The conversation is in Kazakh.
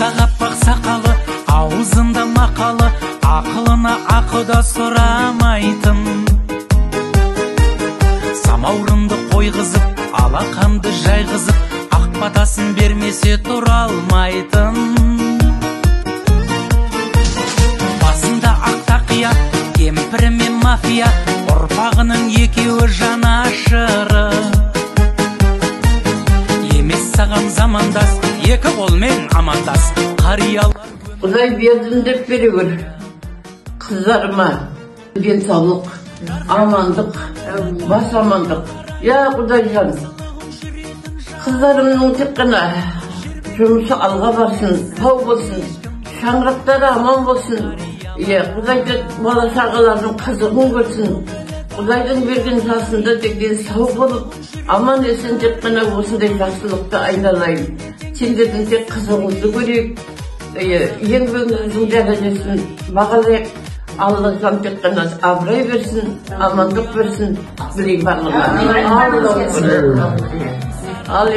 Аппақ аппақ сақалы, аузында мақалы, ақылына ақы да сұрамайтын. Самаурынды қойғызып, алақанды жайғызып, ақ батасын бермесе тұра алмайтын. Басында ақ тақия, кемпірі мен мафия, ұрпағының екеуі жанашыры. Емес саған замандас, екі қолмен амандас, қариялар. Құдай бердім деп бере көр. Қыздарыма денсаулық, амандық, бас амандық. Я Құдайжан, қыздарымның тек қана жұмысы алға барсын, тау болсын, шаңырақтары аман болсын. Иә, Құдай бала шағалардың қызығын көрсін. Құдайдың берген жасында тек сау болып, аман есен тек қана осындай жақсылықты айналайын. Сендердің тек қызығыңызды көрейік, еңбегіңіздің дәрежесін бағалайық. Аллаһтан тек қана абырой берсін, амандық берсін, білейін барлығына. Ал